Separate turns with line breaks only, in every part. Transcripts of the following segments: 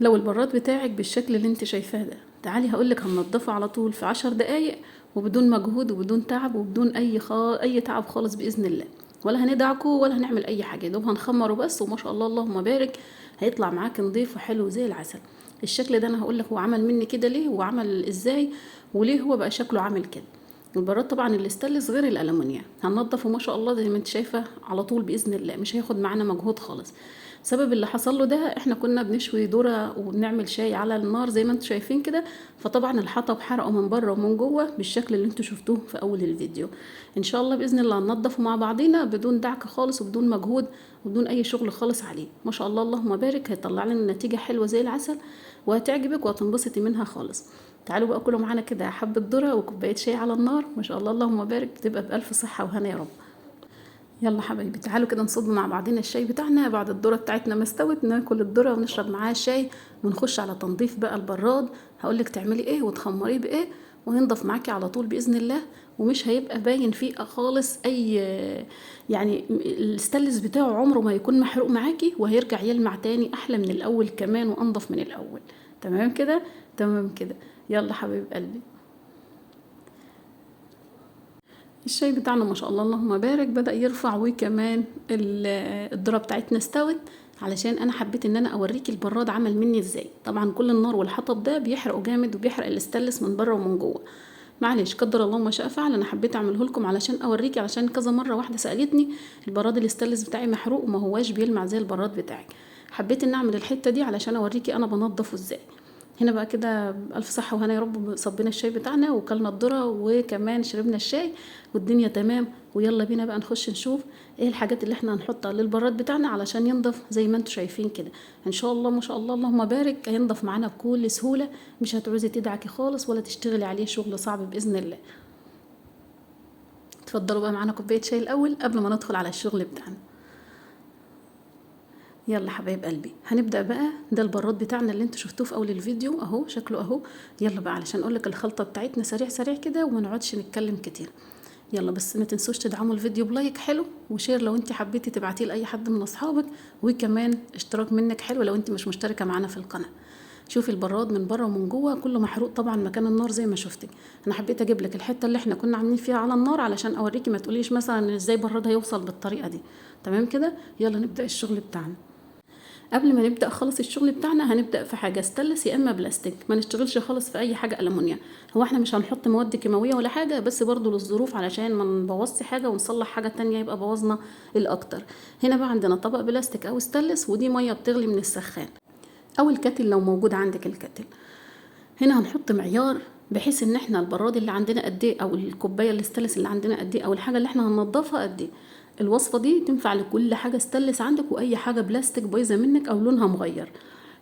لو البراد بتاعك بالشكل اللي انت شايفاه ده، تعالي هقولك هننضفه على طول في 10 دقايق وبدون مجهود وبدون تعب وبدون اي تعب خالص باذن الله، ولا هندعكه ولا هنعمل اي حاجة، يا دوب هنخمره بس، وما شاء الله اللهم بارك هيطلع معاك نضيف وحلو زي العسل. الشكل ده انا هقولك هو عمل مني كده ليه وعمل ازاي وليه هو بقى شكله عامل كده. البراد طبعا الاستانلس غير الالومنيا، هننضفه ما شاء الله زي ما انت شايفه على طول باذن الله، مش هياخد معانا مجهود خالص. سبب اللي حصل له ده احنا كنا بنشوي ذره وبنعمل شاي على النار زي ما انتم شايفين كده، فطبعا الحطب حرقه من بره ومن جوه بالشكل اللي انتم شفتوه في اول الفيديو. ان شاء الله باذن الله هننضفه مع بعضينا بدون دعك خالص وبدون مجهود وبدون اي شغل خالص عليه. ما شاء الله اللهم بارك هيطلع لنا نتيجة حلوة زي العسل وهتعجبك وهتنبسطي منها خالص. تعالوا بقى كلوا معانا كده حبه ذره وكوبايه شاي على النار، ما شاء الله اللهم بارك بتبقى بالف صحة وهنا يا رب. يلا حبايبي تعالوا كده نصب مع بعضنا الشاي بتاعنا بعد الذرة بتاعتنا ما استوت، ناكل الذرة ونشرب معاها الشاي ونخش على تنظيف بقى البراد. هقولك تعملي ايه وتخمريه بايه وينضف معاكي على طول باذن الله، ومش هيبقى باين فيه خالص اي، يعني الستانلس بتاعه عمره ما هيكون محروق معاكي، وهيرجع يلمع تاني احلى من الاول كمان وانضف من الاول. تمام كده؟ تمام كده. يلا حبيب قلبي الشاي بتاعنا ما شاء الله اللهم بارك بدأ يرفع، وكمان الذرة بتاعتنا استوت. علشان انا حبيت ان انا اوريكي البراد عمل مني ازاي. طبعا كل النار والحطب ده بيحرقوا جامد وبيحرق الاستانلس من بره ومن جوه، معلش قدر الله ما شاء فعل، انا حبيت اعمله لكم علشان اوريكي، علشان كذا مرة واحدة سالتني البراد الاستانلس بتاعي محروق وما هواش بيلمع زي البراد بتاعك. حبيت ان اعمل الحتة دي علشان اوريكي انا بنضفه ازاي. هنا بقى كده ألف صحة وهنا يا رب، صبينا الشاي بتاعنا وكلنا الذرة وكمان شربنا الشاي والدنيا تمام. ويلا بينا بقى نخش نشوف ايه الحاجات اللي احنا هنحطها للبراد بتاعنا علشان ينضف زي ما انتم شايفين كده. ان شاء الله ما شاء الله اللهم بارك هينضف معانا بكل سهولة، مش هتعوزي تدعكي خالص ولا تشتغلي عليه شغل صعب بإذن الله. اتفضلوا بقى معانا كوباية شاي الأول قبل ما ندخل على الشغل بتاعنا. يلا حبايب قلبي هنبدأ بقى. ده البراد بتاعنا اللي انتوا شفتوه في اول الفيديو اهو، شكله اهو. يلا بقى علشان اقولك الخلطة بتاعتنا سريع سريع كده وما نقعدش نتكلم كتير. يلا بس ما تنسوش تدعموا الفيديو ب like حلو و share لو انت حبيتي تبعتيه لاي حد من اصحابك، وكمان اشتراك منك حلو لو انت مش مشتركة معانا في القناة. شوفي البراد من بره ومن جوه كله محروق طبعا مكان النار زي ما شفتك. انا حبيت اجيب لك الحتة اللي احنا كنا عاملين فيها على النار علشان اوريكي، ما تقوليش مثلا ازاي براد هيوصل بالطريقة دي. تمام كده؟ يلا نبدا الشغل بتاعنا. قبل ما نبدا خالص الشغل بتاعنا هنبدا في حاجة ستانلس يا اما بلاستيك، ما نشتغلش خالص في اي حاجة المونيا. هو احنا مش هنحط مواد كيماوية ولا حاجة، بس برضو للظروف علشان ما نبوظش حاجة ونصلح حاجة تانية يبقى بوظنا الاكتر. هنا بقى عندنا طبق بلاستيك او ستانلس، ودي مية بتغلي من السخان او ال kettle لو موجود عندك ال kettle. هنا هنحط معيار بحيث ان احنا البراد اللي عندنا قد ايه، او الكوباية الستانلس اللي عندنا قد ايه، او الحاجة اللي احنا هننضفها قد ايه. الوصفة دي تنفع لكل حاجة ستانلس عندك واي حاجة بلاستيك بايظة منك او لونها مغير.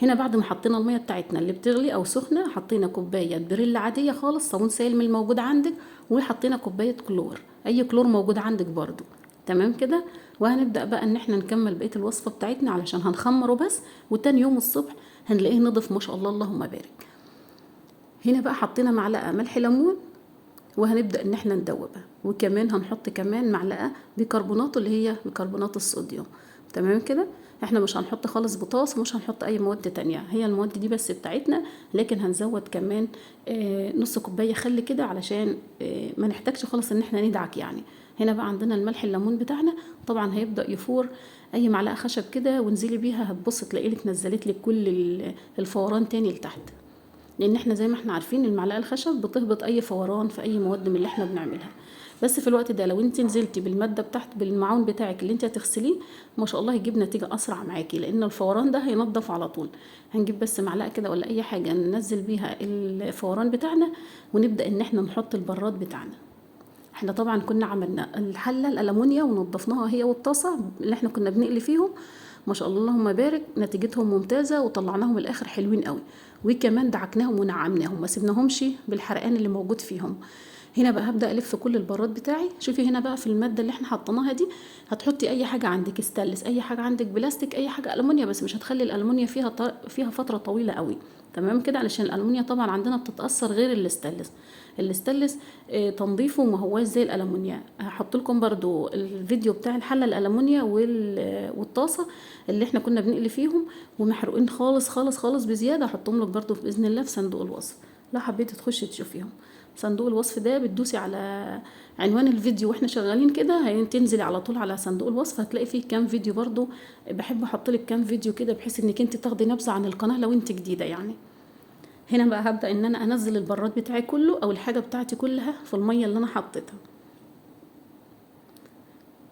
هنا بعد ما حطينا المية بتاعتنا اللي بتغلي او سخنة، حطينا كوباية بريل عادية خالص صابون سائل من الموجود عندك، وحطينا كوباية كلور، اي كلور موجود عندك برضو. تمام كده؟ وهنبدا بقى ان احنا نكمل بقية الوصفة بتاعتنا علشان هنخمره بس، وتاني يوم الصبح هنلاقيه نضف ما شاء الله اللهم بارك. هنا بقى حطينا معلقه ملح ليمون وهنبدا ان احنا ندوبها، وكمان هنحط كمان معلقه بيكربونات اللي هي بيكربونات الصوديوم. تمام كده؟ احنا مش هنحط خالص بطاطس ومش هنحط اي مواد تانية، هي المواد دي بس بتاعتنا، لكن هنزود كمان نص كوباية خل كده علشان ما نحتاجش خالص ان احنا ندعك يعني. هنا بقى عندنا الملح الليمون بتاعنا طبعا هيبدا يفور، اي معلقه خشب كده وانزلي بيها هتبص تلاقي لك نزلت لك كل الفوران تاني لتحت، لان احنا زي ما احنا عارفين المعلقة الخشب بتهبط اي فوران في اي مواد من اللي احنا بنعملها. بس في الوقت ده لو انت نزلتي بالماده بتاعت بالمعون بتاعك اللي انت هتغسليه ما شاء الله هيجيب نتيجة اسرع معاكي، لان الفوران ده هينضف على طول. هنجيب بس معلقه كده ولا اي حاجة ننزل بيها الفوران بتاعنا ونبدا ان احنا نحط البراد بتاعنا. احنا طبعا كنا عملنا الحلة الالومنيا ونضفناها هي والطاسه اللي احنا كنا بنقلي فيهم، ما شاء الله اللهم بارك نتيجتهم ممتازة وطلعناهم الاخر حلوين قوي، وكمان دعكناهم ونعمناهم ما سيبناهمش بالحرقان اللي موجود فيهم. هنا بقى هبدا الف كل البراد بتاعي. شوفي هنا بقى في المادة اللي احنا حطيناها دي هتحطي اي حاجة عندك استانلس، اي حاجة عندك بلاستيك، اي حاجة المونيا، بس مش هتخلي الالمونيا فيها فترة طويلة قوي. تمام كده، علشان الالمونيا طبعا عندنا بتتاثر غير الاستانلس. الاستانلس تنظيفه ما هواش زي الالمونيا. هحط لكم برضو الفيديو بتاع الحلة الالمونيا والطاسه اللي احنا كنا بنقلي فيهم ومحروقين خالص خالص خالص بزيادة، هحطهم لك برضو باذن الله في صندوق الوصف لو حبيتي تخشي تشوفيهم. صندوق الوصف ده بتدوسي على عنوان الفيديو واحنا شغالين كده هتنزلي على طول على صندوق الوصف، هتلاقي فيه كام فيديو. برضو بحب احط لك كام فيديو كده بحيث انك انت تاخدي نبذه عن القناة لو انت جديدة يعني. هنا بقى هبدا ان انا انزل البراد بتاعي كله او الحاجة بتاعتي كلها في المية اللي انا حطيتها.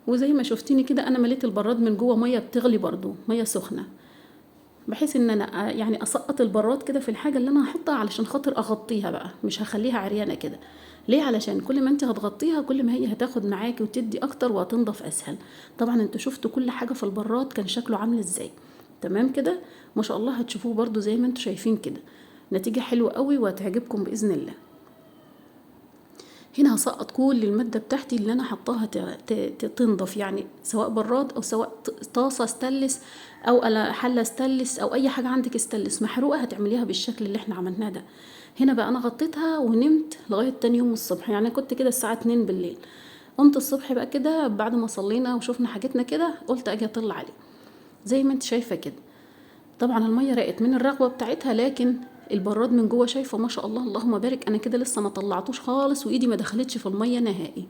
وزي ما شفتيني كده انا مليت البراد من جوه مية بتغلي برضو، مية سخنة، بحيث ان انا يعني اسقط البراد كده في الحاجة اللي انا هحطها علشان خاطر اغطيها بقى، مش هخليها عريانه كده. ليه؟ علشان كل ما انت هتغطيها كل ما هي هتاخد معاكي وتدي اكتر وهتنضف اسهل. طبعا انتوا شفتوا كل حاجة في البراد كان شكله عامل ازاي. تمام كده، ما شاء الله هتشوفوه برضو زي ما انتوا شايفين كده، نتيجة حلوة قوي وهتعجبكم باذن الله. هنا هسقط كل المادة بتاعتي اللي انا حطاها تنضف، يعني سواء براد او سواء طاسه استانلس او حله استانلس او اي حاجة عندك استانلس محروقة هتعمليها بالشكل اللي احنا عملناه ده. هنا بقى انا غطيتها ونمت لغاية تاني يوم الصبح، يعني كنت كده الساعة 2 بالليل. قمت الصبح بقى كده بعد ما صلينا وشوفنا حاجتنا كده، قلت اجي اطلع عليه زي ما انت شايفه كده. طبعا المية رقت من الرغوه بتاعتها، لكن البراد من جوه شايفه ما شاء الله اللهم بارك، انا كده لسه ما طلعتوش خالص وايدي ما دخلتش في المية نهائي.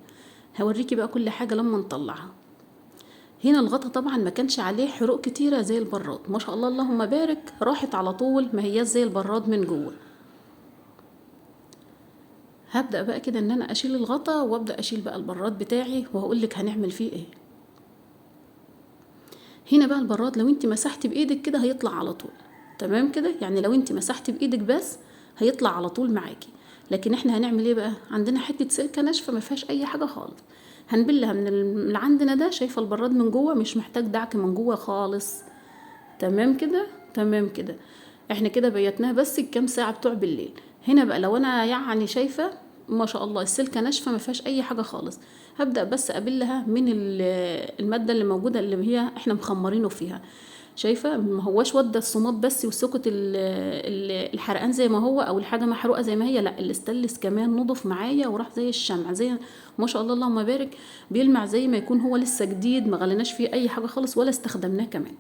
هوريكي بقى كل حاجة لما نطلعها. هنا الغطا طبعا ما كانش عليه حروق كتيرة زي البراد، ما شاء الله اللهم بارك، راحت على طول، ما هياش زي البراد من جوه. هبدا بقى كده ان انا اشيل الغطا وابدا اشيل بقى البراد بتاعي وهقول لك هنعمل فيه ايه. هنا بقى البراد لو انت مسحتي بايدك كده هيطلع على طول. تمام كده، يعني لو انت مسحتي بايدك بس هيطلع على طول معاكي. لكن احنا هنعمل ايه بقى؟ عندنا حتة سلكه ناشفة ما فيهاش اي حاجة خالص، هنبلها من اللي عندنا ده. شايفه البراد من جوه مش محتاج دعك من جوه خالص. تمام كده، تمام كده، احنا كده بيتناها بس الكام ساعة بتوع بالليل. هنا بقى لو انا يعني شايفه ما شاء الله السلكه ناشفة ما فيهاش اي حاجة خالص، هبدا بس ابلها من المادة اللي موجودة اللي هي احنا مخمرينه فيها. شايفه ما هواش ودى الصمات بس وسكت الحرقان زي ما هو او الحاجة محروقة زي ما هي، لا الاستانلس كمان نضف معايا وراح زي الشمع، زي ما شاء الله اللهم بارك، بيلمع زي ما يكون هو لسه جديد، ما غليناش فيه اي حاجة خالص ولا استخدمناه كمان.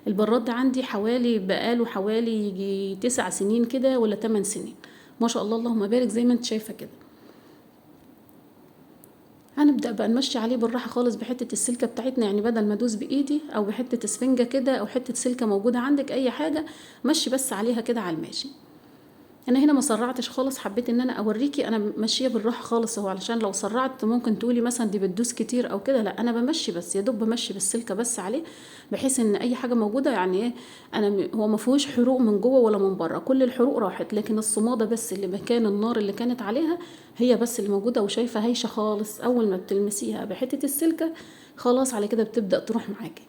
البراد ده عندي حوالي بقاله حوالي يجي 9 سنين كده ولا 8 سنين، ما شاء الله اللهم بارك زي ما انت شايفه كده. هنبدأ بقى نمشي عليه بالراحة خالص بحتة السلكة بتاعتنا، يعني بدل ما ادوس بايدي او بحتة اسفنجة كده او حتة سلكة موجودة عندك اي حاجة، مشي بس عليها كده على الماشي. انا هنا ما سرعتش خالص، حبيت ان انا اوريكي انا ماشية بالراحة خالص اهو، علشان لو سرعت ممكن تقولي مثلا دي بتدوس كتير او كده، لا انا بمشي بس يا دوب بمشي بالسلكه بس عليه، بحيث ان اي حاجة موجودة يعني ايه، انا هو ما فيهوش حروق من جوه ولا من بره، كل الحروق راحت، لكن الصماده بس اللي مكان النار اللي كانت عليها هي بس اللي موجودة، وشايفه هايشه خالص. اول ما بتلمسيها بحته السلكه خلاص على كده بتبدا تروح معاكي.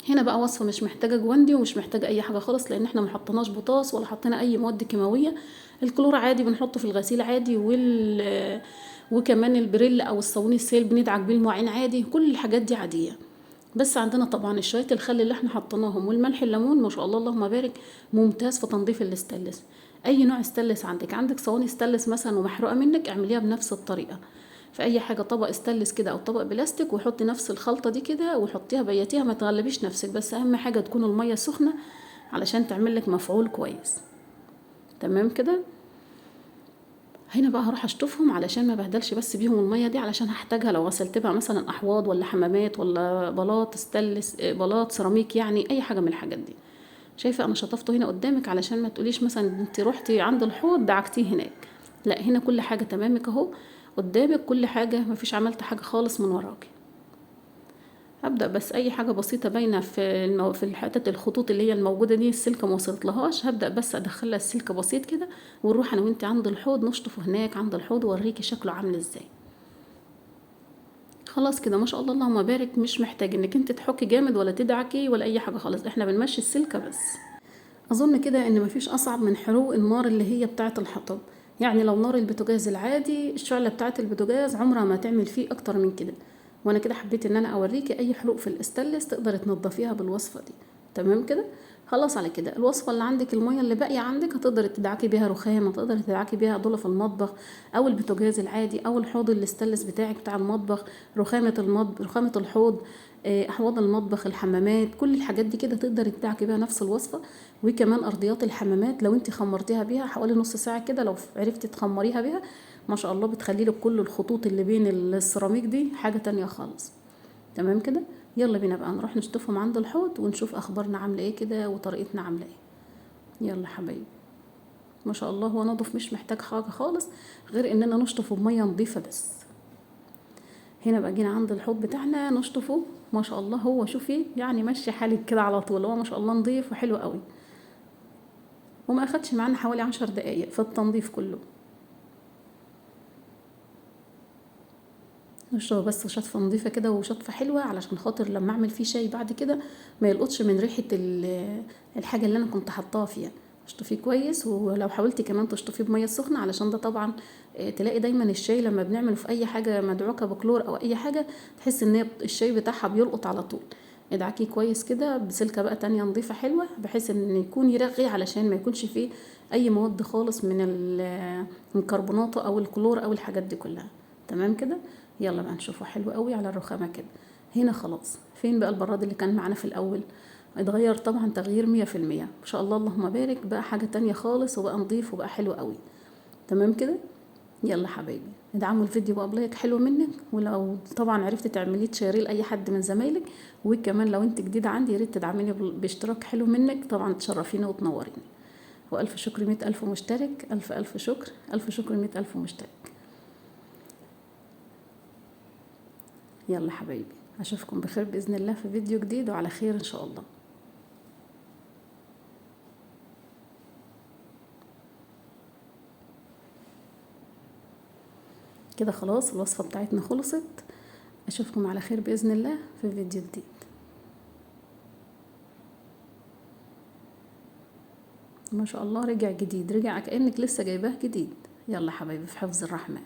هنا بقى وصفه مش محتاجه جواندي ومش محتاجه اي حاجة خالص، لان احنا ما حطيناش بوتاص ولا حطينا اي مواد كيماوية. الكلور عادي بنحطه في الغسيل عادي، وكمان البريل او الصابون السائل بندعك بيه المواعين عادي، كل الحاجات دي عادية. بس عندنا طبعا شوية الخل اللي احنا حطيناهم والملح الليمون ما شاء الله اللهم بارك ممتاز في تنظيف الاستانلس. اي نوع استانلس عندك صواني استانلس مثلا ومحروقه منك اعمليها بنفس الطريقة. في اي حاجة طبق استانلس كده او طبق بلاستيك، وحطي نفس الخلطة دي كده وحطيها بيتيها، ما تغلبيش نفسك، بس اهم حاجة تكون المية سخنة علشان تعمل لك مفعول كويس. تمام كده. هنا بقى هروح اشطفهم علشان ما بهدلش بس بيهم المية دي، علشان هحتاجها لو غسلت بها مثلا احواض ولا حمامات ولا بلاط استانلس، بلاط سيراميك، يعني اي حاجة من الحاجات دي. شايفه انا شطفته هنا قدامك علشان ما تقوليش مثلا انت روحتي عند الحوض دعكتيه هناك، لا هنا كل حاجة تمامك اهو قدامك، كل حاجة مفيش عملت حاجة خالص من وراكي. هبدا بس اي حاجة بسيطة باينة في الحتت الخطوط اللي هي الموجودة دي السلكه ما وصلتلهاش، هبدا بس ادخلها السلكه بسيط كده، ونروح انا وانت عند الحوض نشطفه هناك عند الحوض واوريكي شكله عامل ازاي. خلاص كده ما شاء الله اللهم بارك، مش محتاج انك انت تحكي جامد ولا تدعكي ولا اي حاجة خالص، احنا بنمشي السلكه بس. اظن كده ان مفيش اصعب من حروق النار اللي هي بتاعه الحطب، يعني لو نار البوتاجاز العادي الشعلة بتاعه البوتاجاز عمرها ما تعمل فيه اكتر من كده. وانا كده حبيت ان انا اوريكي اي حروق في الاستانلس تقدري تنضفيها بالوصفه دي. تمام كده، خلاص على كده الوصفة اللي عندك، المية اللي باقية عندك هتقدري تدعكي بيها رخام، هتقدري تدعكي بيها ضلف المطبخ او البوتاجاز العادي او الحوض الاستانلس بتاعك بتاع المطبخ، رخامه المطبخ، رخامه الحوض، احواض المطبخ، الحمامات، كل الحاجات دي كده تقدري تدعكي بيها نفس الوصفة. وكمان ارضيات الحمامات لو انت خمرتيها بيها حوالي نص ساعة كده، لو عرفتي تخمريها بيها ما شاء الله بتخلي لك كل الخطوط اللي بين السيراميك دي حاجة تانية خالص. تمام كده، يلا بينا بقى نروح نشطفهم عند الحوض ونشوف اخبارنا عامله ايه كده وطريقتنا عامله ايه. يلا حبايبي، ما شاء الله هو نضف، مش محتاج حاجة خالص غير اننا نشطفه بميه نظيفة بس. هنا بقى جينا عند الحوض بتاعنا نشطفه، ما شاء الله هو شوفي يعني ماشي حالك كده على طول، هو ما شاء الله نظيف وحلو قوي، وما اخدش معانا حوالي 10 دقايق في التنظيف كله. نشطفه بس شطفه نظيفة كده وشطفه حلوة علشان خاطر لما اعمل فيه شاي بعد كده ما يلقطش من ريحه الحاجة اللي انا كنت حطاها فيها. اشطفيه كويس، ولو حاولتي كمان تشطفيه بميه سخنة علشان ده طبعا تلاقي دايما الشاي لما بنعمله في اي حاجة مدعوكه بكلور او اي حاجة تحس ان الشاي بتاعها بيلقط على طول. ادعكيه كويس كده بسلكه بقى تانية نظيفة حلوة بحيث ان يكون يرغي علشان ما يكونش فيه اي مواد خالص من الكربوناته او الكلور او الحاجات دي كلها. تمام كده، يلا بقى نشوفه حلو قوي على الرخامه كده. هنا خلاص، فين بقى البراد اللي كان معانا في الاول؟ اتغير طبعا تغيير 100%، ما شاء الله اللهم بارك، بقى حاجة تانية خالص وبقى نظيف وبقى حلو قوي. تمام كده، يلا حبايبي ادعموا الفيديو بقى ب like حلو منك، ولو طبعا عرفتي تعمليه تشيريه لاي حد من زمايلك، وكمان لو انت جديدة عندي يا ريت تدعميني باشتراك حلو منك، طبعا تشرفيني وتنوريني. والف شكر 100,000 مشترك، الف الف شكر، الف شكر 100,000 مشترك. يلا حبايبي اشوفكم بخير باذن الله في فيديو جديد وعلى خير ان شاء الله. كده خلاص الوصفة بتاعتنا خلصت، اشوفكم على خير باذن الله في فيديو جديد. ما شاء الله رجع جديد، رجع كأنك لسه جايباه جديد. يلا حبايبي في حفظ الرحمن.